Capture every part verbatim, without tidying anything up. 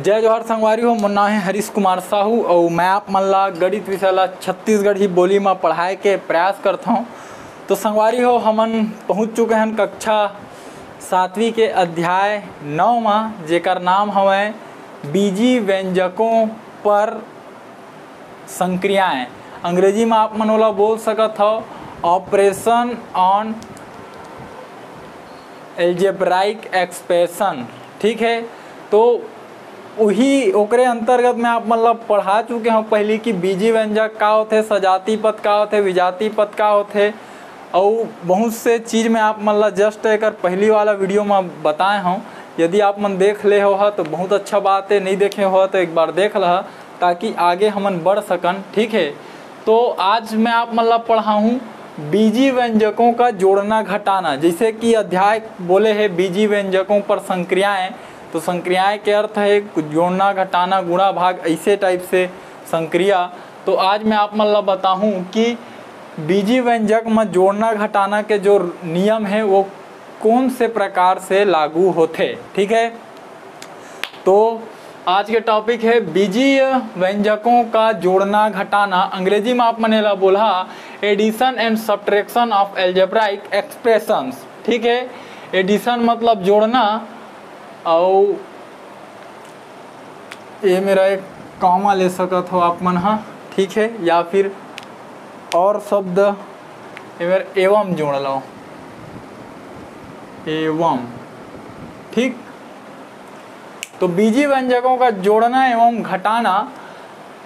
जय जोहार संगवारी हो, मोर नाम हे हरीश कुमार साहू अउ मैं आप मन ला गणित विषय ला छत्तीसगढ़ी बोली म पढ़ाए के प्रयास करत हौं। तो संगवारी हो, हमन पहुंच चुके हन कक्षा सातवीं के अध्याय नौ म, जेकर नाम हवय बीजी व्यंजकों पर संक्रियाएं। अंग्रेजी म आप मन ओला बोल सकत हव, Operation on Algebraic Expression। ठीक है, तो उही, ओकरे अंतर्गत मैं आप मन ला पढ़ा चुके हौं पहली कि बीजी व्यंजक का होथे, सजाती पद का होथे, विजाती पद का होथे, अउ बहुत से चीज मैं आप मन ला just एकर पहली वाला वीडियो म बताए हौं। यदि आप मन देख ले हो हा तो बहुत अच्छा बात है, नहीं देखे हो हा तो एक बार देख लहा, ताकि आगे हमन बढ़ सकन। ठीक है, तो आज मैं आप मन ला पढ़ाहूँ बीजी व्यंजकों का जोड़ना घटाना। जैसे कि अध्याय बोले है बीजी व्यंजकों पर संक्रियाएं, तो संक्रियाएं के अर्थ है कुछ जोड़ना, घटाना, गुणा, भाग, ऐसे टाइप से संक्रिया। तो आज मैं आप मन ला बताहूँ कि बीजी व्यंजक म जोड़ना घटाना के जो नियम है वो कौन से प्रकार से लागू होथे। ठीक है, तो आज के टॉपिक है बीजीय व्यंजकों का जोड़ना घटाना। अंग्रेजी में आप मन एला बोलहा Addition and Subtraction of Algebraic Expressions। ठीक है, एडिशन मतलब जोड़ना, अउ ये मेरा एक कॉमा ले सकत हो आप मन हा, ठीक है, या फिर और शब्द ये मेरा एवं जोड़ लो, एवं। ठीक, तो बीजी व्यंजकों का जोड़ना एवं घटाना,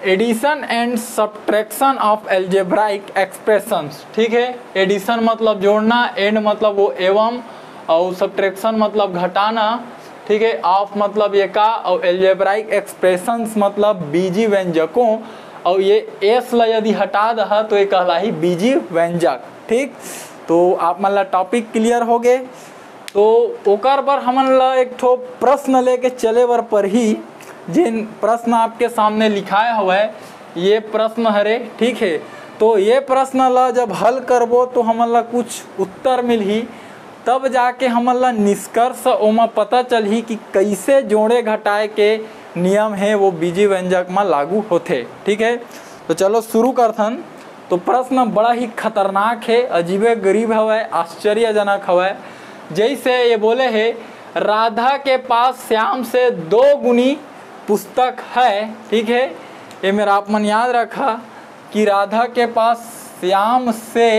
Addition and Subtraction of Algebraic Expressions। ठीक है, एडिशन मतलब जोड़ना, एंड मतलब वो एवं, और सब्ट्रैक्शन मतलब घटाना। ठीक है, ऑफ मतलब ये का, और एल्जेब्राइक एक्सप्रेशंस मतलब बीजी व्यंजकों। और ये एस ला यदि हटा दहा तो ये कहलाही बीजी व्यंजक। ठीक, तो आप मन ला टॉपिक क्लियर हो गए। तो ओकर बर हमन ला एक ठो प्रश्न लेके चले बर परही, जेन प्रश्न आपके सामने लिखाए हवय, ये प्रश्न हरे। ठीक है, तो ये प्रश्न ला जब हल करबो तो हमन ला कुछ उत्तर मिलही, तब जाके हमन ला निष्कर्ष ओमा पता चलही कि कैसे जोड़े घटाए के नियम है वो बीजी व्यंजक म लागू होथे। ठीक है, तो चलो शुरू करथन। तो प्रश्न बड़ा ही खतरनाक है, अजीबे गरीब हवय, आश्चर्यजनक हवय। जैसे ये बोले है, राधा के पास श्याम से दो गुनी पुस्तक है। ठीक है, ये मेरा आप मन याद रखा कि राधा के पास श्याम से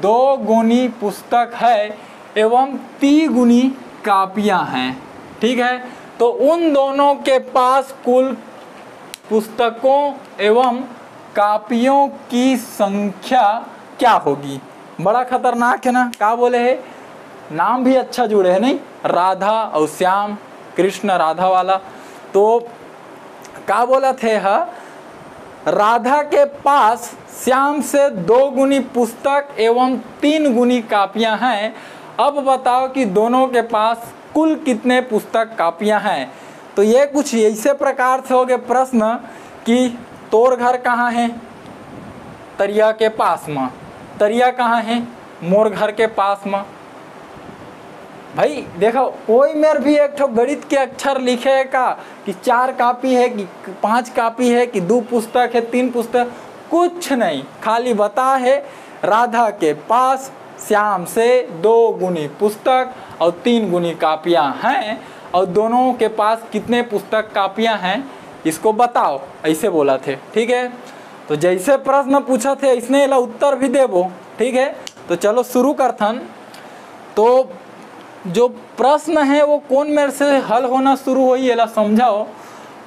दो गुनी पुस्तक है एवं तीन गुनी कापियां हैं। ठीक है, तो उन दोनों के पास कुल पुस्तकों एवं कापियों की संख्या क्या होगी? बड़ा खतरनाक है ना, का बोले है, नाम भी अच्छा जुड़े है नहीं, राधा और श्याम, कृष्ण राधा वाला। तो का बोलत हे ह, राधा के पास श्याम से दो गुनी पुस्तक एवं तीन गुनी कापियां हैं। अब बताओ कि दोनों के पास कुल कितने पुस्तक कापियां हैं। तो ये कुछ ऐसे प्रकार से हो गए प्रश्न कि तोर घर कहाँ है? तरिया के पास म। तरिया कहाँ है? मोर घर के पास म। भाई देखो, कोई मेर भी एक ठो गणित के अक्षर लिखे है का कि चार कापी है कि पांच कापी है कि दो पुस्तक है, तीन पुस्तक, कुछ नहीं। खाली बता है राधा के पास श्याम से दो गुनी पुस्तक और तीन गुनी कापियां हैं और दोनों के पास कितने पुस्तक कापियां हैं, इसको बताओ, ऐसे बोलत हे। ठीक है, तो जैसे प्रश्न पूछत हे ऐसने एला उत्तर भी देबो। ठीक है, तो चलो शुरू करथन। तो जो प्रश्न है वो कोन मेर से हल होना शुरू होही, एला समझाओ।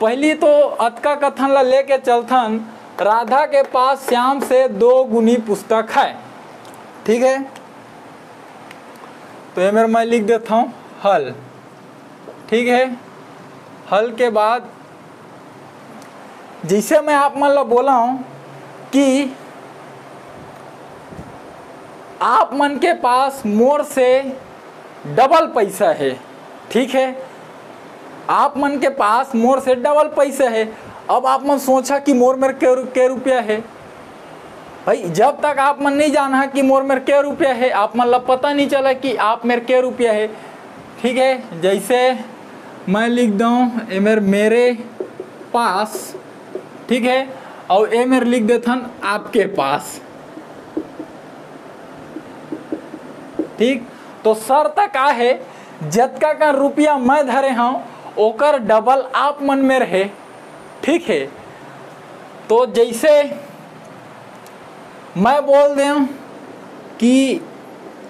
पहली तो अतका कथन ला लेके चलथन, राधा के पास श्याम से दो गुनी पुस्तक है। ठीक है, तो ये मेर मैं लिख देता हूँ हल। ठीक है, हल के बाद जैसे मैं आप मन ला बोला हूँ कि आप मन के पास मोर से डबल पैसा है। ठीक है, आप मन के पास मोर से डबल पैसा है। अब आप मन सोचा कि मोर मेर के रु-, के रुपया है। भाई, जब तक आप मन नहीं जाना कि मोर मेर के रुपया है, आप मन ला पता नहीं चला कि आप मेर के रुपया है। ठीक है, जैसे मैं लिख दऊँ ए मेर मेरे पास, ठीक है, अउ ए मेर लिख देथन आपके पास। ठीक, तो शर्त का है, जतका कन रुपया मैं धरे हूँ, ओकर डबल आप मन मेर हे। ठीक है, तो जैसे मैं बोल दें कि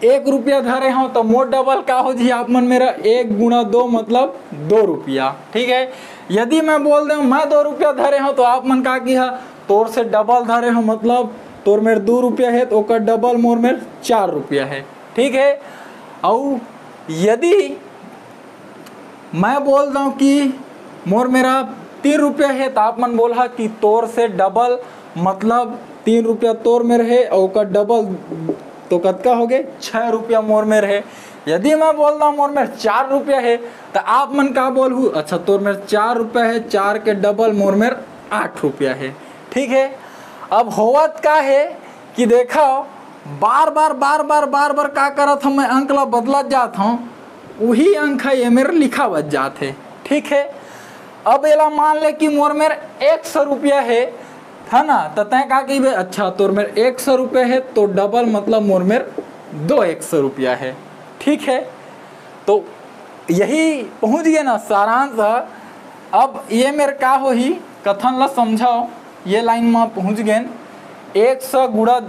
एक रुपया धरे हूँ, तो मोर डबल का हो जी आप मन मेर, एक गुणा दो मतलब दो रुपया। ठीक है, यदि मैं बोल दें मैं दो रुपया धरे हूँ, तो आप मन का किहा, तोर से डबल धरे हूँ, मतलब तोर मेर दो रुपया है, तो ओकर डबल मोर मेर चार रुपया है। ठीक है, अउ यदि मैं बोल दऊँ कि मोर मेर तीन रुपया है, तो आप मन बोलहा कि तोर से डबल, मतलब तीन रुपया तोर मेर है, अउ ओकर डबल तो कतका हो गे, छः रुपया मोर मेर है। यदि मैं बोल दऊँ मोर मेर चार रुपया है, तो आप मन का बोलहू, अच्छा तोर मेर चार रुपया है, चार के डबल मोर मेर आठ रुपया है। ठीक है, अब होवत का है कि देखो, बार बार बार बार बार बार का करत हूँ, मैं अंक ला बदलत जात हूँ, वही अंक है ये मेर लिखावत जात है। ठीक है, अब एला मान ले कि मोर मेर एक सौ रुपया है, है ना, तो तैं का कहिबे, अच्छा तोर मेर एक सौ रुपया है, तो डबल मतलब मोर मेर दो एक सौ रुपया है। ठीक है, तो यही पहुँच गए ना सारांश ह। अब ये मेर का होही, कथन ला समझाओ। ये लाइन में पहुँच गए, एक सौ गुणा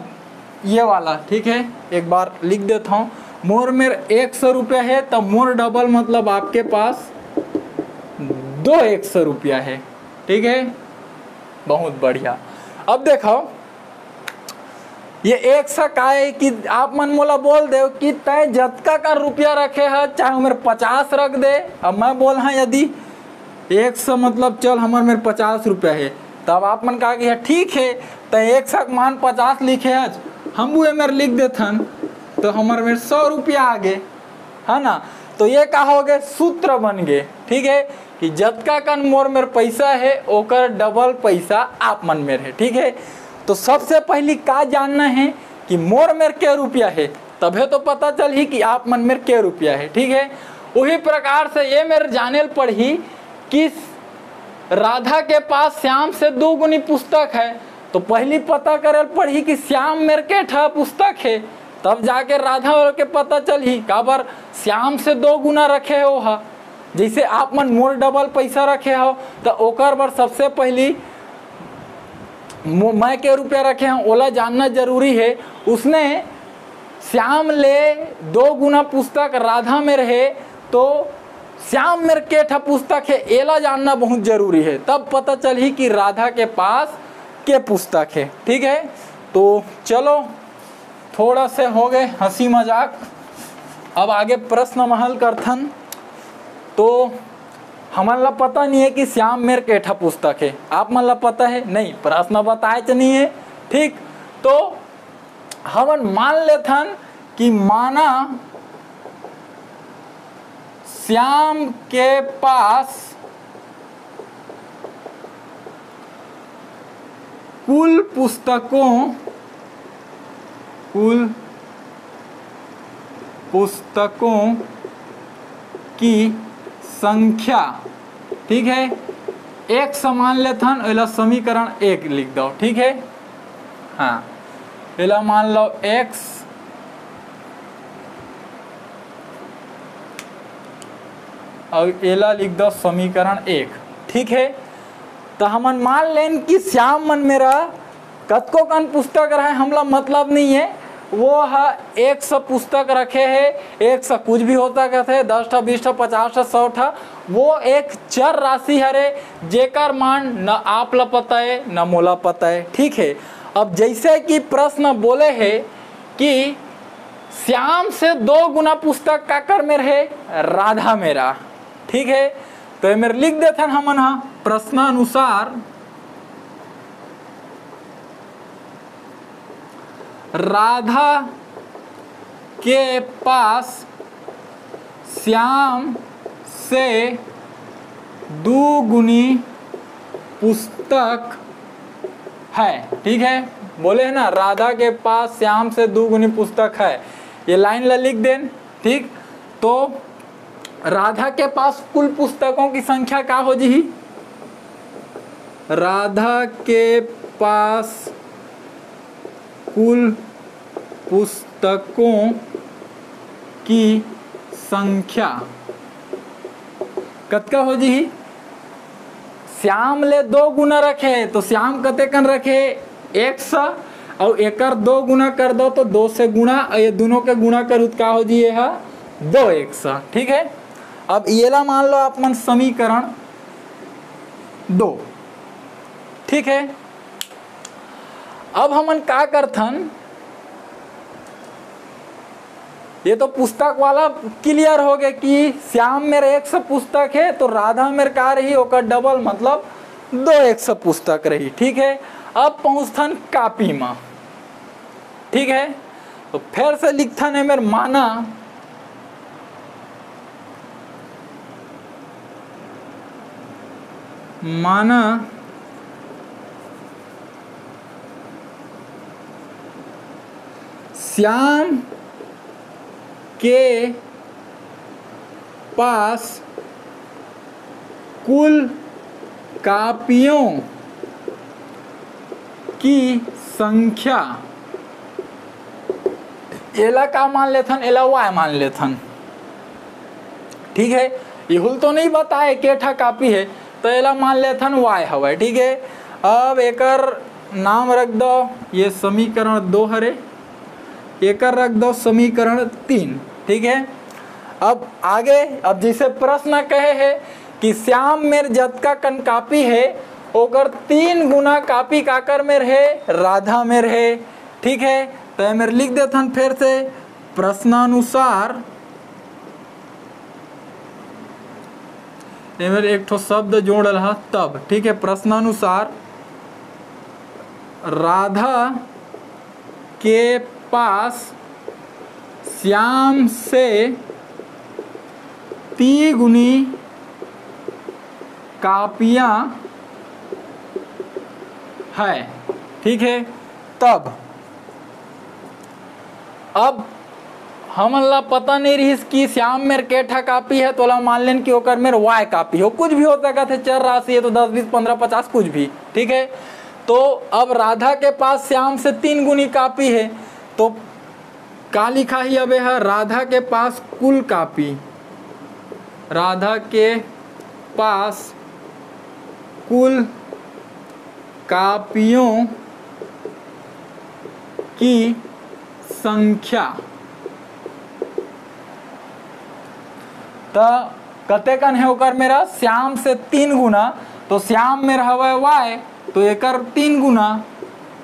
ये वाला, ठीक है, एक बार लिख देता हूँ। मोर मेर एक सौ रुपया है, तो मोर डबल मतलब आपके पास दो एक सौ रुपया है। ठीक है, बहुत बढ़िया। अब देखो, ये एक सौ का है कि आप मन मोला बोल देव कि तैं जतका का रुपया रखे ह, चाहे उमेर पचास रख दे। अब मैं बोल हाँ, यदि एक सौ मतलब चल हमर मेर पचास रुपया है, तब आप मन का कहिहा, ठीक है, तैं एक सौ के मान पचास लिखे हच, हमू ए मेर लिख देथन, तो हमर मेर सौ रुपया आ गे, है ना। तो ये का हो गए, सूत्र बन गए। ठीक है, कि जतका कन मोर मेर पैसा है, ओकर डबल पैसा आप मन मेर है। ठीक है, तो सबसे पहली का जानना है कि मोर मेर के रुपया है, तभे तो पता चलही कि आप मन मेर के रुपया है। ठीक है, वही प्रकार से ये मेर जाने ल पड़ही कि राधा के पास श्याम से दो गुनी पुस्तक है, तो पहली पता करे ल पड़ही कि श्याम मेर के ठा पुस्तक है, तब जाके राधा के पता चलही, काबर श्याम से दो गुना रखे हो हा। जैसे आप मन मोर डबल पैसा रखे हो, तो ओकर बर सबसे पहली मो-, मैं के रुपया रखे हो, ओला जानना जरूरी है। उसने श्याम ले दो गुना पुस्तक राधा मेर है, तो श्याम मेर के ठा पुस्तक है, एला जानना बहुत जरूरी है, तब पता चलही कि राधा के पास के पुस्तक है। ठीक है, तो चलो, थोड़ा से हो गए हंसी मजाक, अब आगे प्रश्न म हल करथन। तो हमन ला पता नहीं है कि श्याम मेर के ठा पुस्तक है, आप मन ला पता है नहीं, प्रश्न बताए च नहीं है। ठीक, तो हमन मान लेथन कि माना श्याम के पास कुल पुस्तकों, कुल पुस्तकों की संख्या, ठीक है, एक समान लेथन, एला समीकरण एक लिख दो। ठीक है, हाँ, एला मान लो एक्स, अउ एला लिख दो समीकरण एक। ठीक है, तो हमन मान लेन कि श्याम मन मेर कतको कन पुस्तक रहे, हमला मतलब नहीं है, वो ह एक सौ पुस्तक रखे है, एक सौ कुछ भी हो सकत है, दस ठा, बीस ठा, पचास ठा, सौ ठा, वो एक चर राशि हरे, जेकर मान न आप ला पता है, न मोला पता है। ठीक है, अब जैसे कि प्रश्न बोले है कि श्याम से दो गुना पुस्तक काकर मेर है, राधा मेर। ठीक है, तो ए मेर लिख देथन हमन हा प्रश्नानुसार, राधा के पास श्याम से दो गुनी पुस्तक है। ठीक है, बोले है ना, राधा के पास श्याम से दो गुनी पुस्तक है, ये लाइन ला लिख देन। ठीक, तो राधा के पास कुल पुस्तकों की संख्या का हो जही? राधा के पास कुल पुस्तकों की संख्या कतका हो जही? श्याम ले दो गुना रखे, तो श्याम कतेकन रखे? एक सौ। और एकर दो गुना कर दो, तो दो से गुणा, और ये दोनों के गुणा करूँ तो का हो जी? ये है दो एक सौ। ठीक है, अब येला मान लो आप मन समीकरण दो। ठीक है, अब हमन का करथन, ये तो पुस्तक वाला क्लियर हो गए कि श्याम मेर एक सौ पुस्तक है, तो राधा मेर का रही, ओकर डबल, मतलब दो एक सौ पुस्तक रही। ठीक है, अब पहुँचथन कापी में। ठीक है, तो फिर से लिखथन ए मेर माना, माना श्याम के पास कुल कापियों की संख्या, एला का मान लेथन, एला वाई मान लेथन। ठीक है, इहुल तो नहीं बताए के ठा कापी है, तो एला मान लेथन वाई हवय। ठीक है, अब एकर नाम रख दो, ये समीकरण दो हरे, एकर रख दो समीकरण तीन। ठीक है, अब आगे, अब जैसे प्रश्न कहे है कि श्याम मेर जतका कन कापी है, ओकर तीन गुना कापी काकर मेर है? राधा मेर है। ठीक है, तो ए मेर लिख देथन फिर से, प्रश्नानुसार, ए मेर एक ठो शब्द जोड़ रहा तब। ठीक है, प्रश्नानुसार राधा के पास श्याम से तीगुनी कापियां है। ठीक है, तब अब हमन ला पता नहीं रहिस कि श्याम मेर के ठा कापी है, तोला मान लेन कि ओकर मेर वाई कापी हो, कुछ भी हो सकत है, चर राशि है तो दस, बीस, पन्द्रह, पचास, कुछ भी। ठीक है, तो अब राधा के पास श्याम से तीन गुनी कापी है, तो का लिखा ही अबे ह? राधा के पास कुल कापी, राधा के पास कुल कापियों की संख्या। त कतेकन है ओकर मेर? श्याम से तीन गुना, तो श्याम मेर हवय वाई, तो एकर तीन गुना,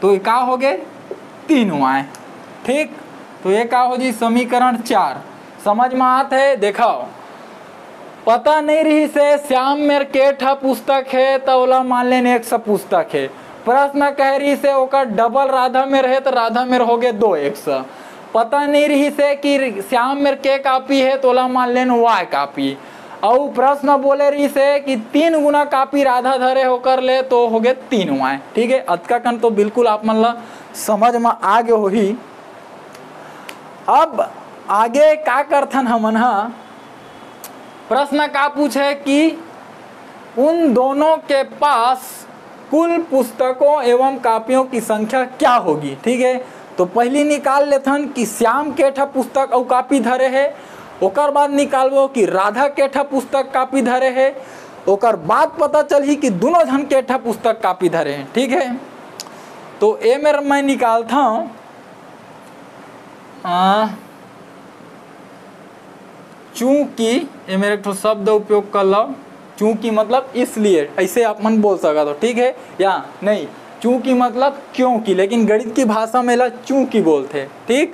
तो ये का हो गए? तीन वाई। ठीक, तो ये का हो जी? समीकरण चार। समझ में आत है? देखाओ, पता नहीं रहिस हे श्याम मेर के ठा पुस्तक हे, त ओला मान लेन एक सौ पुस्तक हे। प्रश्न कहे रहिस हे ओकर डबल राधा मेर हे, त राधा मेर हो गे दो एक सौ। पता नहीं रहिस हे कि श्याम मेर के कापी हे, त ओला मान लेन वाई कापी। अउ प्रश्न बोले रहिस हे कि तीन गुना कापी राधा धरे हे ओकर ले, तो हो गे तीन वाई। ठीक है, अतका कन तो बिल्कुल आप मन ला समझ में आ गे होही। अब आगे का करथन हमन हा, प्रश्न का पूछे कि उन दोनों के पास कुल पुस्तकों एवं कापियों की संख्या क्या होगी। ठीक है, तो पहली निकाल लेथन कि श्याम के ठा पुस्तक अउ कापी धरे हे, ओकर बाद निकालबो कि राधा के ठा पुस्तक कापी धरे हे, ओकर बाद पता चलही कि दोनों झन के ठा पुस्तक कापी धरे हे। ठीक है, तो ए मेर मैं निकालता हूँ आ, चूंकि, ए मेर एक ठो शब्द उपयोग कर लो, चूंकि मतलब इसलिए, ऐसे आप मन बोल सकत हो, ठीक है, या नहीं, चूंकि मतलब क्योंकि, लेकिन गणित की भाषा में ला चूंकि बोलते, ठीक।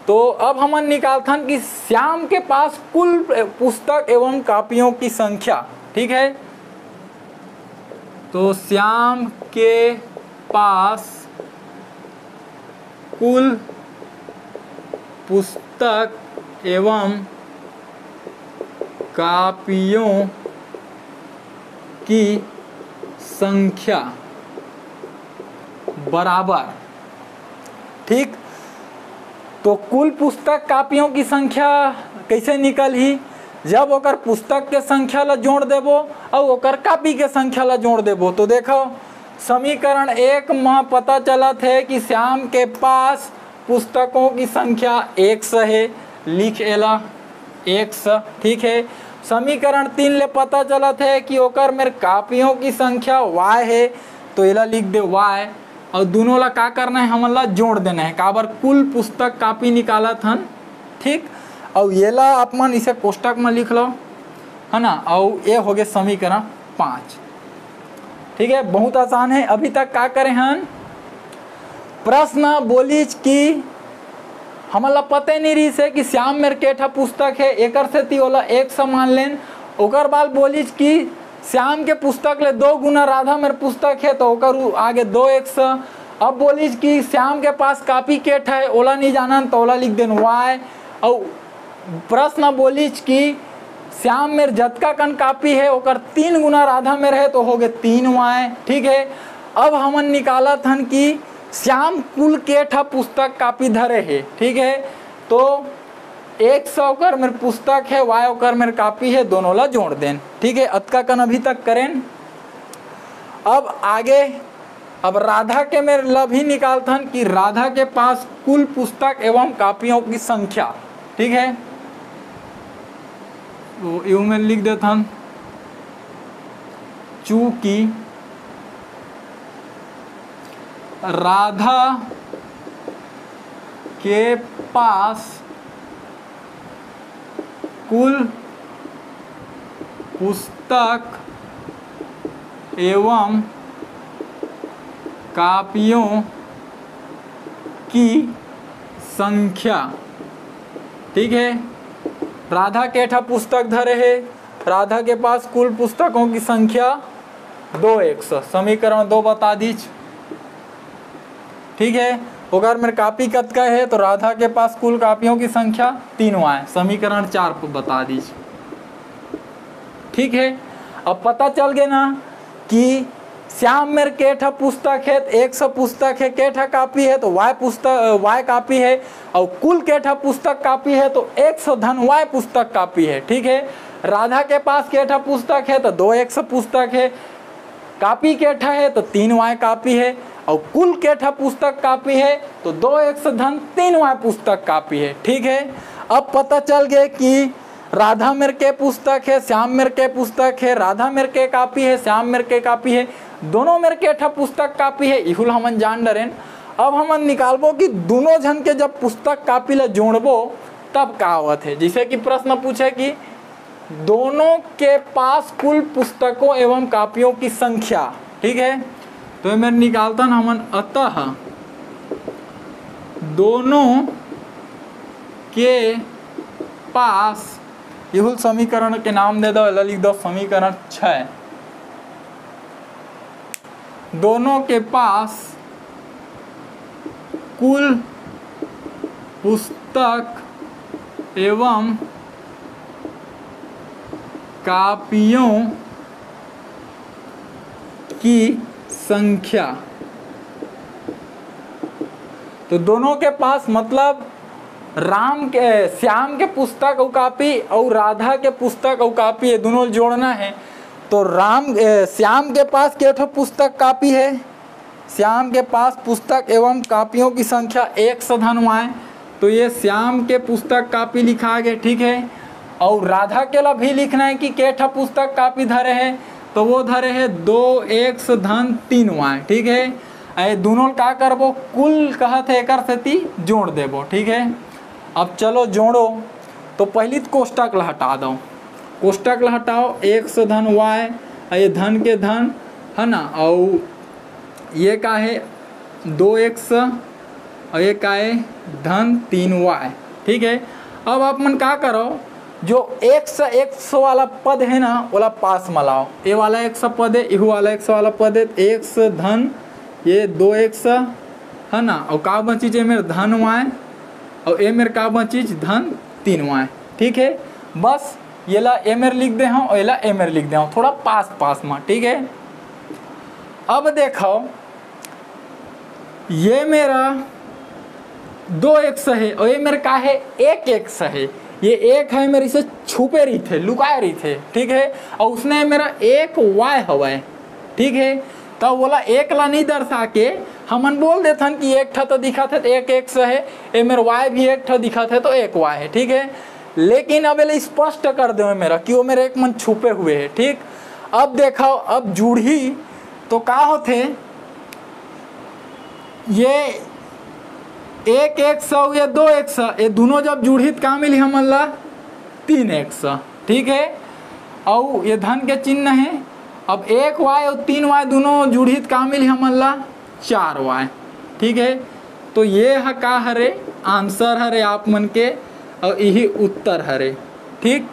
तो अब हमन निकालथन कि श्याम के पास कुल पुस्तक एवं कापियों की संख्या, ठीक है। तो श्याम के पास कुल पुस्तक एवं कापियों की संख्या बराबर, ठीक, तो कुल पुस्तक कापियों की संख्या कैसे निकलही? जब ओकर पुस्तक के संख्या ला जोड़ देबो अउ ओकर कॉपी के संख्या ला जोड़ देबो, तो देखो, समीकरण एक म पता चलत हे कि श्याम के पास पुस्तकों की संख्या एक्स हे, लिख एला एक्स, ठीक है। समीकरण तीन ले पता चलत हे कि ओकर मेर कापियों की संख्या वाई हे, तो एला लिख दे वाई। अउ दोनों ला का करना है, हमन ला जोड़ देना है, काबर कुल पुस्तक कापी निकालत हन, ठीक। अउ एला आप मन इसे कोष्टक में लिख लो, है ना। अउ ये हो गए समीकरण पाँच, ठीक है, बहुत आसान है। अभी तक का करे हन, प्रश्न बोलिच कि हमन ला पते नहीं रहिस हे कि श्याम मेर के ठा पुस्तक है, एकर सेती ओला एक्स मान लेन। ओकर बाद बोलिच कि श्याम के पुस्तक ले दो गुना राधा मेर पुस्तक है, तो ओकर उ-, आगे दो एक्स। अब बोलिच कि श्याम के पास कापी के ठा है, ओला नहीं जानन, तो ओला लिख देन वाई। अउ प्रश्न बोलिच कि श्याम मेर जतका कन कापी है, ओकर तीन गुना राधा मेर है, तो हो गए तीन वाई, ठीक है। अब हमन निकालत हन कि श्याम कुल के ठा पुस्तक कापी धरे है, ठीक है। तो एक्स ओकर मेर पुस्तक है, वाई ओकर मेर कापी है, दोनों ला जोड़ देन, ठीक है। अतका कन अभी तक करेन। अब आगे, अब राधा के मेर ला भी निकालथन कि राधा के पास कुल पुस्तक एवं कापियों की संख्या, ठीक है। तो यू में लिख देथन, चूंकि राधा के पास कुल पुस्तक एवं कापियों की संख्या, ठीक है। राधा के ठा पुस्तक धरे है, राधा के पास कुल पुस्तकों की संख्या दो एक्स, समीकरण दो बता दीज, ठीक है। ओकर मेर कापी कतका है, तो राधा के पास कुल कापियों की संख्या तीन वाई, समीकरण चार को बता दीज, ठीक है। अब पता चल गया ना कि श्याम मेर के ठा पुस्तक है, तो एक्स पुस्तक है, के ठा कापी है, तो वाई पुस्तक, वाई कापी है, और कुल के ठा पुस्तक कापी है, तो एक्स धन वाई पुस्तक कापी है, ठीक है। राधा के पास के ठा पुस्तक है, तो दो एक्स पुस्तक है, कापी के ठा है, तो तीन वाई कापी है, और कुल के ठा पुस्तक कापी है, तो दो एक्स धन तीन वाई पुस्तक कापी है, ठीक है। अब पता चल गया कि राधा मेर के पुस्तक है, श्याम मेर के पुस्तक है, राधा मेर के कापी है, श्याम मेर के कापी है, दोनों मेर के ठा पुस्तक कापी है, इहू ल हमन जान डरेन। अब हमन निकालबो कि दोनों झन के जब पुस्तक कापी ला जोड़बो, तब का आवत है। जैसे कि प्रश्न पूछे कि दोनों के पास कुल पुस्तकों एवं कापियों की संख्या, ठीक है, तो ये मेर निकालतन हमन, अतः दोनों के पास, इहू ल समीकरण के नाम दे दो, एला लिख दो समीकरण छः। दोनों के पास कुल पुस्तक एवं कापियों की संख्या। तो दोनों के पास, मतलब राम के, श्याम के पुस्तक अउ कापी और राधा के पुस्तक अउ कापी, ये दोनों जोड़ना है। तो राम, ए, श्याम के पास के ठो पुस्तक कापी है, श्याम के पास पुस्तक एवं कापियों की संख्या एक्स धन वाई, तो ये श्याम के पुस्तक कापी लिखा गया, ठीक है। और राधा के ला भी लिखना है कि के ठा पुस्तक कापी धरे है, तो वो धरे है दो एक्स धन तीन वाई, ठीक है। ये दोनों का करबो, कुल कहत है, एकर सेती जोड़ देबो, ठीक है। अब चलो जोड़ो, तो पहली तो कोष्टक ला हटा दो, कोष्टक ला हटाओ, एक्स धन वाई, ये धन के धन है ना, और ये का है दो एक्स और ये का है धन तीन वाई, ठीक है। अब आप मन का करो, जो एक्स, एक्स वाला पद है ना, ओला पास में लाओ। ये वाला एक्स पद है, इहू वाला एक्स वाला पद है, एक्स धन ये दो एक्स है ना, और का बची जे मेर धन वाई और ए मेर का बची धन तीन वाई, ठीक है। बस ये ला ए मेर लिख दे हूँ और ये ला ए मेर लिख दे हूँ, थोड़ा पास पास में, ठीक है। अब देखो, ये मेरा दो एक्स है और ये मेरा का है, एक एक्स है। ये एक हे मेर इसे छुपे रहिथे, लुकाए रहिथे, ठीक है। और उसने मेरा एक वाय हवय, ठीक है। तब ओला एक ला नहीं दर्शा के हमन बोल देथन कि एक ठा तो दिखत हे, एक एक्स है, ए मेर वाय भी एक ठा दिखत है, तो एक वाय है, ठीक है। लेकिन अब एला स्पष्ट कर दे मेरा कि वो मेरे एक मन छुपे हुए है, ठीक। अब देखो, अब जुड़ही तो का होथे, ये एक एक्स अउ ये दो एक्स, ये दोनों जब जुड़ही त का मिलही हमन ला? तीन एक्स, ठीक है। अउ ये धन के चिन्ह है। अब एक वाय अउ तीन वाय दोनों जुड़ही त का मिलही हमन ला? चार वाय, ठीक है। तो ये ह का हरे? आंसर हरे आप मन के, अउ यही उत्तर हरे, ठीक।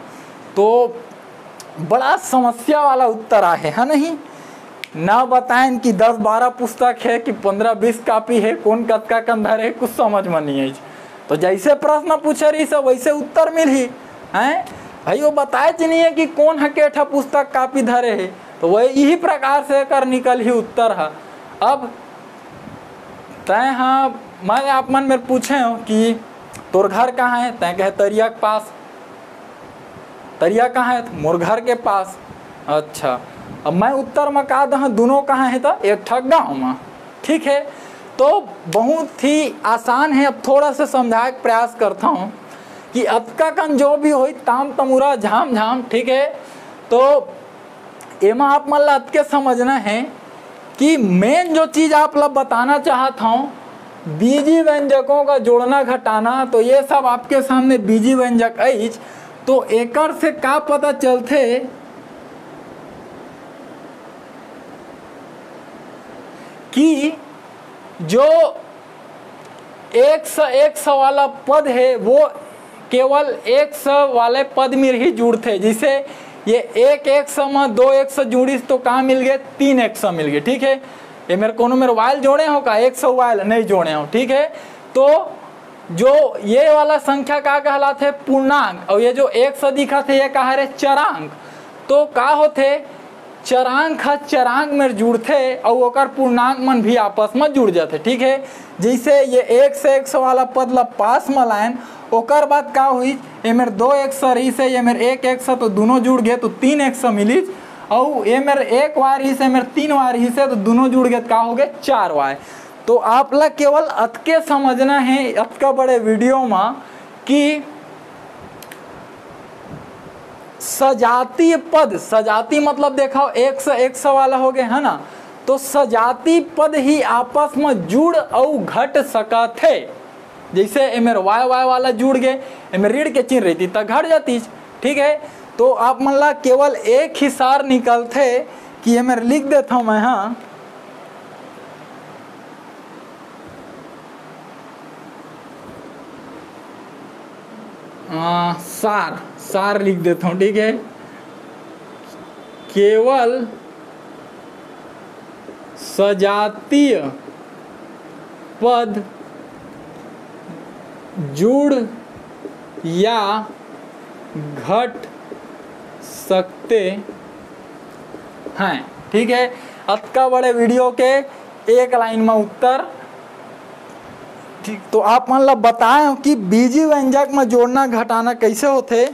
तो बड़ा समस्या वाला उत्तर आहे, है नहीं? ना बताएन कि दस बारह पुस्तक है कि पन्द्रह बीस कापी है, कौन कतका कन धरे है, कुछ समझ में नहीं आई। तो जैसे प्रश्न पूछे रहिस हे, वैसे उत्तर मिलही, हैं? भाई, वो बताएच नहीं है कि कौन ह के ठा पुस्तक कापी धरे है, तो वही, यही प्रकार से एकर निकलही उत्तर ह। अब तैं ह, मैं आप मन मेर पूछे हूँ कि तोर घर कहाँ है? तैं कहे, "तरिया के पास।" तरिया कहाँ है? मोर घर के पास। अच्छा, अब मैं उत्तर म का दहूँ, दोनों कहाँ है? तो एक ठा गाँव म, ठीक है। तो बहुत ही आसान है। अब थोड़ा सा समझाए के प्रयास करता हूँ कि अतका कन जो भी होई, ताम तमुरा झाम झाम, ठीक है। तो एमा आप मन ला अतके समझना है कि मेन जो चीज आप ला बताना चाहत हूँ, बीजी व्यंजकों का जोड़ना घटाना, तो ये सब आपके सामने बीजी व्यंजक अइच। तो एकर से का पता चलथे कि जो एक्स, एक्स वाला पद है, वो केवल एक्स वाले पद में ही जुड़थे। जैसे ये एक एक्स म दो एक्स जुड़िस तो का मिल गए? तीन एक्स मिल गए, ठीक है। ये मेरे कोनो मेरे वायल जोड़े हो का? एक्स वायल नहीं जोड़े हो, ठीक है। तो जो ये वाला संख्या का कहलाथे? पूर्णांक। और ये जो एक्स दिखत है, ये का हरे? चरांक। तो का होथे? चरांक ह चरांक मेर जुड़थे अउ ओकर पूर्णांक मन भी आपस म जुड़ जाथे, ठीक है। जैसे ये एक्स, एक्स वाला पद ला पास म लाएन, ओकर बाद का हुई? ए मेर दो एक्स रहिस हे, ए मेर एक एक्स, तो दोनों जुड़ गए तो तीन एक्स मिलिस, अउ ए मेर एक वाय रहिस हे, ए मेर तीन वाय रहिस हे, तो दोनों जुड़ गए तो का हो गए? चार वाय। तो आप ला केवल अतके समझना है अतका बड़े वीडियो म कि सजातीय पद, सजातीय मतलब देखो, एक्स, एक्स वाला हो गए, है ना, तो सजातीय पद ही आपस में जुड़ अउ घट सकत हे। जैसे एमेर वाय, वाय वाला जुड़ गए, एमेर ऋण के चिन्ह रहती त घट जातीच, ठीक है। तो आप मन ला केवल एक ही सार निकलथे कि एमेर लिख देथव मैं, हाँ, आ, सार, सार लिख देथव, ठीक है। केवल सजातीय पद जुड़ या घट सकते हैं, ठीक है। अतका बड़े वीडियो के एक लाइन में उत्तर। ठीक, तो आप मन ला बताएं कि बीजी व्यंजक में जोड़ना घटाना कैसे होथे।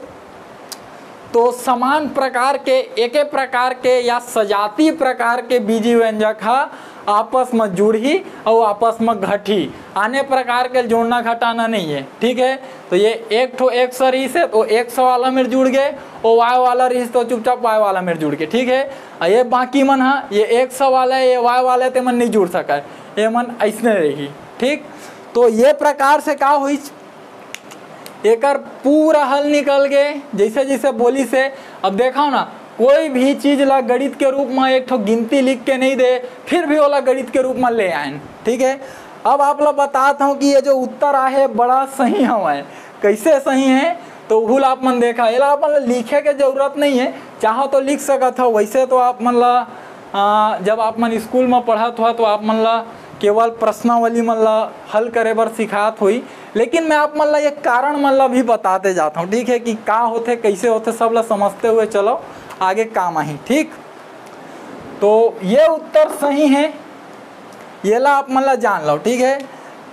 तो समान प्रकार के, एके प्रकार के या सजातीय प्रकार के बीजी व्यंजक हा आपस में जुड़ही अउ आपस में घटही, आने प्रकार के जोड़ना घटाना नहीं है, ठीक है। तो ये एक ठो एक्स रहिस हे, तो एक्स वाला मेर जुड़ गए, वो वाय वाला रहिस, तो चुपचाप वाय वाला मेर जुड़ गए, ठीक है। अउ ये बाकी मन हा, ये एक्स वाला है, ये वाय वाला है, ते मन नहीं जुड़ सका, ये मन ऐसने रही, ठीक। तो ये प्रकार से का होइस, एकर पूरा हल निकल गए, जैसे जैसे बोलिस हे। अब देखो ना, कोई भी चीज ला गणित के रूप में एक ठो गिनती लिख के नहीं दे, फिर भी ओला गणित के रूप में ले आएन, ठीक है। अब आप ला बतात हूँ कि ये जो उत्तर आहे बड़ा सही हवय। कैसे सही है, तो उहू ला आप मन देखा, एला आप मन ला लिखे के जरूरत नहीं है, चाहो तो लिख सकत हो। वैसे तो आप मन ला, आ, जब आप मन स्कूल में पढ़त हो तो आप मन ला केवल प्रश्नावली मन ला हल करे बर सिखात होई, लेकिन मैं आप मन ला ये कारण मन ला भी बताते जात हूँ, ठीक है, कि का होथे, कैसे होथे, सब ला समझते हुए चलो आगे काम आही, ठीक। तो ये उत्तर सही है, ये ला आप मन ला जान लो, ठीक है।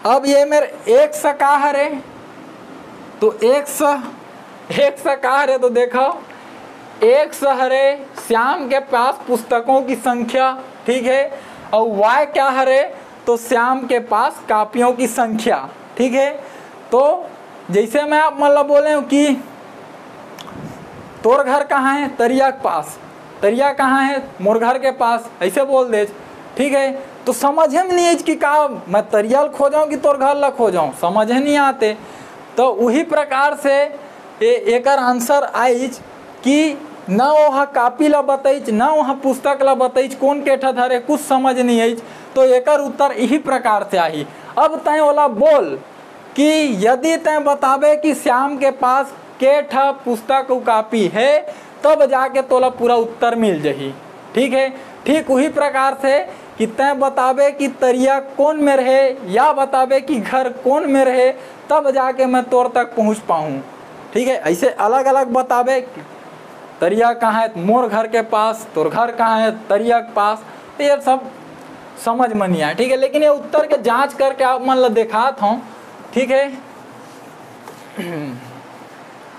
अब ये मेर एक्स का हरे, तो एक्स एक्स का हरे तो देखो, एक्स हरे श्याम के पास पुस्तकों की संख्या, ठीक है, और वाई क्या हरे तो श्याम के पास कापियों की संख्या, ठीक है। तो जैसे मैं आप मन ला बोले हूँ कि तोर घर कहाँ है? तरिया के पास। तरिया कहाँ है? मोर घर के पास, ऐसे बोल दे, ठीक है। तो समझे में नहीं आइच कि का मैं तरिया ल खोजऊँ कि तोर घर ला खोजऊँ, समझे नहीं आते। तो वही प्रकार से ए, एकर आंसर आइच कि न ओह कापी ला बतइच, न ओह पुस्तक ला बतइच, कोन केठा धरे, कुछ समझ नहीं आइच। तो एकर उत्तर यही प्रकार से आही। अब तैं ओला बोल कि यदि तैं बताबे कि श्याम के पास के ठा पुस्तक अउ कापी है, तब जाके तोला पूरा उत्तर मिल जही। ठीक है, ठीक वही प्रकार से कि तैं बताबे कि तरिया कोन मेर हे या बताबे कि घर कोन मेर हे, तब जाके मैं तोर तक पहुँच पाहूँ। ठीक है, ऐसे अलग अलग बताबे कि तरिया कहाँ है, मोर घर के पास, तोर घर कहाँ है, तरिया के पास, तो ये सब समझ में नहीं आए। ठीक है, लेकिन ये उत्तर के जांच करके आप मन ला देखात हूँ। ठीक है,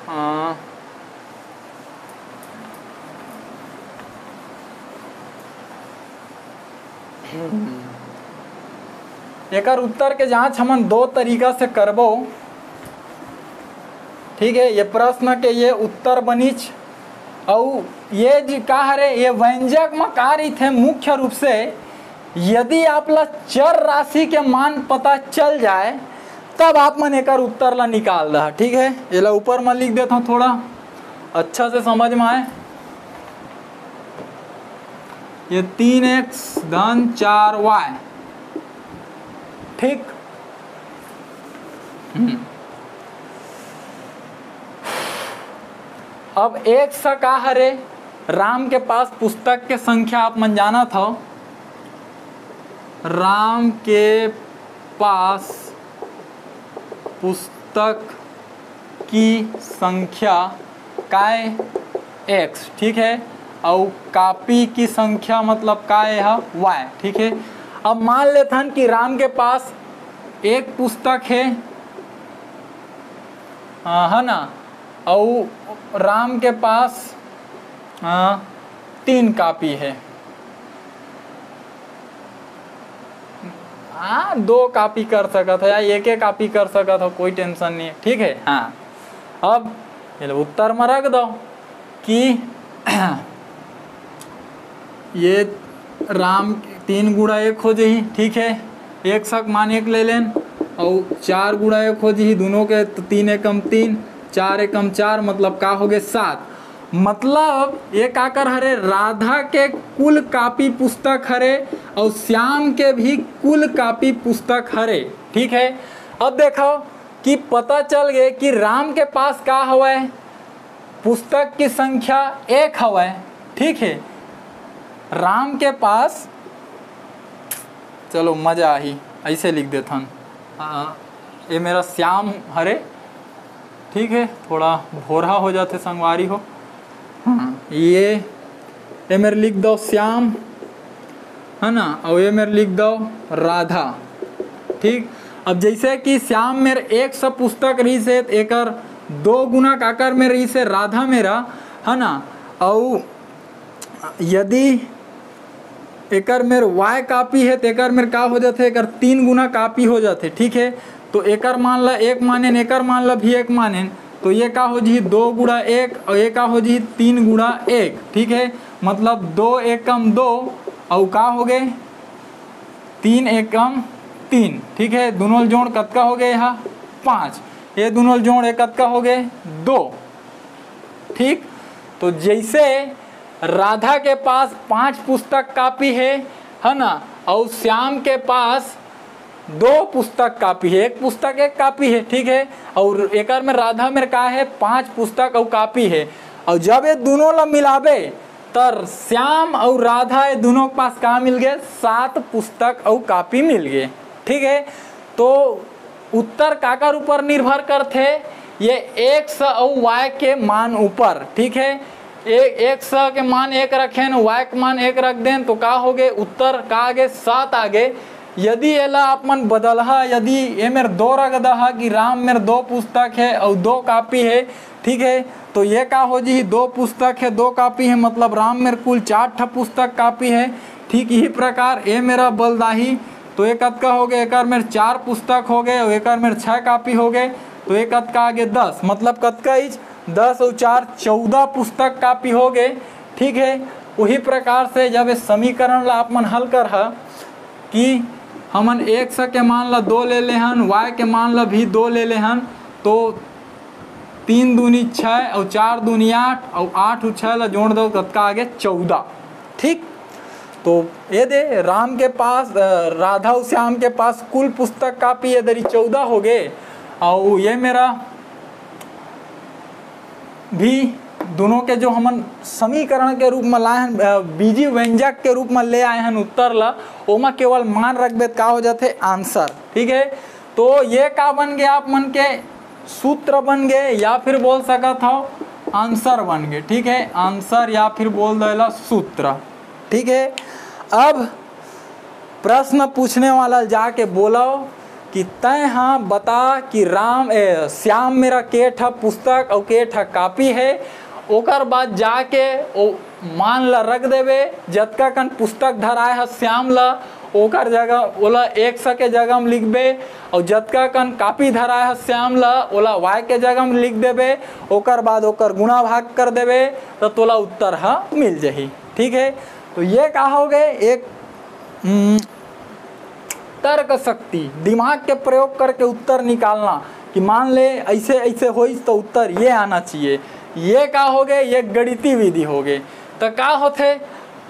हाँ। एकर उत्तर के जांच हमन दो तरीका से करबो। ठीक है, ये प्रश्न के ये उत्तर बनिच। अउ ये जी का हरे, ये व्यंजक म का रहिथे मुख्य रूप से, यदि आप ला चर राशि के मान पता चल जाए, तब आप मन एकर उत्तर ला निकाल दहा। ठीक है, एला ऊपर म लिख देत हूँ, थोड़ा अच्छा से समझ में आए। ये तीन एक्स धन चार वाई, ठीक। हम्म। अब एक्स का हरे, राम के पास पुस्तक के संख्या आप मन जानत हव, राम के पास पुस्तक की संख्या काय एक्स, ठीक है, अउ कापी की संख्या मतलब काय है वाई, ठीक है। अब मान लेथन कि राम के पास एक पुस्तक है, हाँ, है ना, अउ राम के पास, हाँ, तीन कापी है। हाँ, दो कापी कर सकत हो या एक एक कापी कर सकत हो, कोई टेंशन नहीं है। ठीक है, हाँ, अब ये लो उत्तर में रख दो कि ये राम तीन गुणा एक हो जाही। ठीक है, एक सक मान एक ले लेन, और चार गुणा एक हो जाही, दोनों के तो तीन एकम तीन, चार एकम चार, मतलब का हो गए सात। मतलब ये काकर हरे, राधा के कुल कापी पुस्तक हरे और श्याम के भी कुल कापी पुस्तक हरे। ठीक है, अब देखो कि पता चल गए कि राम के पास का हवय, पुस्तक की संख्या एक हवय। ठीक है, राम के पास, चलो मजा आही, ऐसे लिख देथन, हाँ, ये मेरा श्याम हरे। ठीक है, थोड़ा भोरहा हो जाथे संगवारी हो। हाँ, ये, ये मेरे लिख दो श्याम, है ना, और ये मेरे लिख दो राधा। ठीक, अब जैसे कि श्याम मेर एक सौ पुस्तक रहिस हे, त एकर दो गुना काकर में रहिस हे, राधा मेरा, है ना, और यदि एकर मेर वाई कापी है, तो एकर मेर का हो जाथे, एकर तीन गुना कापी हो जाथे। ठीक है, तो एकर मान ला एक मानेन, एकर मान ला भी एक मानेन, तो ये का हो जी, दो गुणा एक, और ये का हो जी, तीन गुणा एक। ठीक है, मतलब दो एकम दो, और का हो गए, तीन एकम तीन। ठीक है, दोनों जोड़ कतका हो गए, यहाँ पाँच, ये दोनों जोड़, ये कतका हो गए, दो। ठीक, तो जैसे राधा के पास पांच पुस्तक कापी है, है ना, और श्याम के पास दो पुस्तक कापी है, एक पुस्तक एक कापी है, ठीक है, और एकर में राधा मेर का है, पांच पुस्तक और कापी है, और जब ये दोनों ला मिलाबे, तर श्याम और राधा ये दोनों के पास का मिल गए, सात पुस्तक और कापी मिल गए। ठीक है, तो उत्तर काकर ऊपर निर्भर करथे, ये एक्स अउ वाई के मान ऊपर। ठीक है, ए-, एक्स के मान एक रखेन, वाई के मान एक रख देन, तो का हो गए, उत्तर का आ गए, सात आ गए। यदि एला आप मन बदलहा, यदि ए मेर दो रख दहा कि राम मेर दो पुस्तक है और दो कापी है, ठीक है, तो ये का हो जी, दो पुस्तक है, दो कापी है, मतलब राम मेर कुल चार ठा पुस्तक कापी है। ठीक यही प्रकार ए मेरा बलदाही, तो ये कतका हो गए, एकर मेर चार पुस्तक हो गए और एकर मेर छः कापी हो गए, तो ये कतका आगे दस, मतलब कतका इच दस और चार चौदह पुस्तक कापी हो गए। ठीक है, वही प्रकार से जब इस समीकरण ला आप मन हल कर ह कि हमन एक्स के मान ला दो ले ले हन, वाई के मान ला भी दो ले ले हन, तो तीन दूनी छः और चार दूनी आठ और आठ और छः ला जोड़ दो, कतका आगे चौदह। ठीक, तो ये दे राम के पास, अ, राधा और श्याम के पास कुल पुस्तक कापी ये दरी चौदह हो गए, और ये मेरा भी दोनों के जो हमन समीकरण के रूप में लाए हन, बीजी व्यंजक के रूप में ले आए हन उत्तर ला, ओमा केवल मान रखबे त का हो जाथे, आंसर। ठीक है, तो ये का बन गए, आप मन के सूत्र बन गए, या फिर बोल सकत हो आंसर बन गए। ठीक है, आंसर या फिर बोल देला सूत्र। ठीक है, अब प्रश्न पूछने वाला जाके बोलो कि तय हाँ बता कि राम ए, श्याम मेरा के ठा पुस्तक और के ठा कापी है। ओकर बाद जाके ओ मान ला रख देबे, जतका कन पुस्तक धराए ह श्याम ला, ओकर जगह ओला एक्स के जगह में लिखबे, और जतका कन कापी धराए ह श्याम ला, ओला वाई के जगह में लिख देबे। ओकर बाद ओकर गुणा भाग कर देबे, तो तोला उत्तर ह मिल जही। ठीक है, तो ये का हो गए, एक हम्म, तर्क शक्ति, दिमाग के प्रयोग करके उत्तर निकालना कि मान ले ऐसे ऐसे होइस तो उत्तर ये आना चाहिए। ये का हो गए, ये गणितीय विधि हो गए। तो का होथे,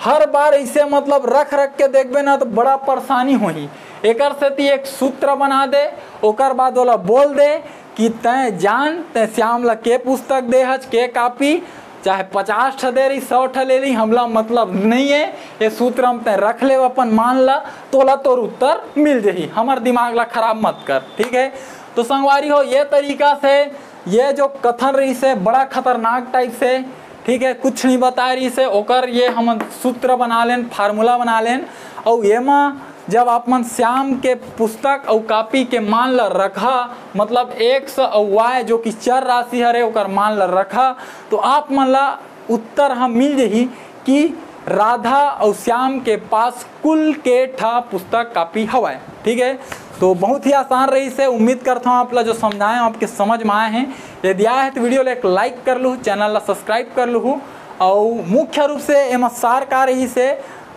हर बार ऐसे मतलब रख रख के देखबे ना तो बड़ा परेशानी होही। एकर सेती एक सूत्र बना दे, ओकर बाद ओला बोल दे कि तैं जान, तैं श्याम ला के पुस्तक दे हच, के कापी, चाहे पचास ठा दे रही, सौ ठा ले रही, हमला मतलब नहीं है। ये सूत्र हम तैं रख ले अपन मान ला, तोला तोर उत्तर मिल जही, हमर दिमाग ला खराब मत कर। ठीक है, तो संगवारी हो, ये तरीका से ये जो कथन रही से बड़ा खतरनाक टाइप से, ठीक है, कुछ नहीं बताए रही से, ओकर ये हमन सूत्र बना लेन, फार्मूला बना लेन। और एमा जब आप मन श्याम के पुस्तक अउ कापी के मान ल रखा, मतलब एक्स अउ वाई जो कि चर राशि हरे ओकर मान ल रखा, तो आप मन ला उत्तर ह मिल जही कि राधा अउ श्याम के पास कुल के ठा पुस्तक कापी हवय। ठीक है, तो बहुत ही आसान रही से। उम्मीद करता हूँ आप ला जो समझाए आपके समझ में आए हैं। यदि आए हैं तो वीडियो ला एक लाइक कर लू, चैनल ला सब्सक्राइब कर लू। और मुख्य रूप से एमा सार का रही से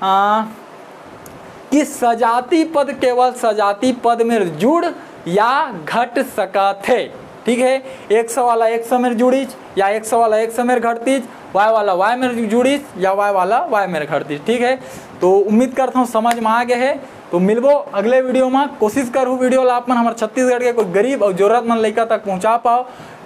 आ, कि सजाती पद केवल सजाती पद में जुड़ या घट सकत हे। ठीक है, एक्स वाला एक्स में जुड़ीच या एक्स वाला एक्स में घटतीच, वाई वाला वाई में जुड़ीच या वाई वाला वाई में घटतीच। ठीक है, तो उम्मीद करता हूँ समझ में आ गए है। तो मिलबो अगले वीडियो में। कोशिश करूँ वीडियो ला आप मन हमर छत्तीसगढ़ के कोई गरीब और जरूरतमंद लइका तक पहुँचा पाओ,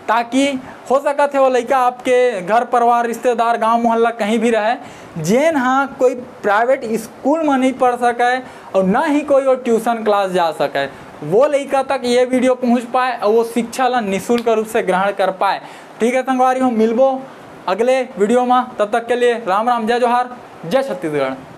ताकि हो सकत है वो लइका आपके घर परिवार, रिश्तेदार, गांव मोहल्ला कहीं भी रहे, जेन हा कोई प्राइवेट स्कूल में नहीं पढ़ सके और ना ही कोई वो ट्यूशन क्लास जा सके, वो लइका तक ये वीडियो पहुंच पाए और वो शिक्षा ला निःशुल्क रूप से ग्रहण कर पाए। ठीक है संगवारी हो, मिलबो अगले वीडियो में, तब तक के लिए राम राम, जय जोहार, जय छत्तीसगढ़।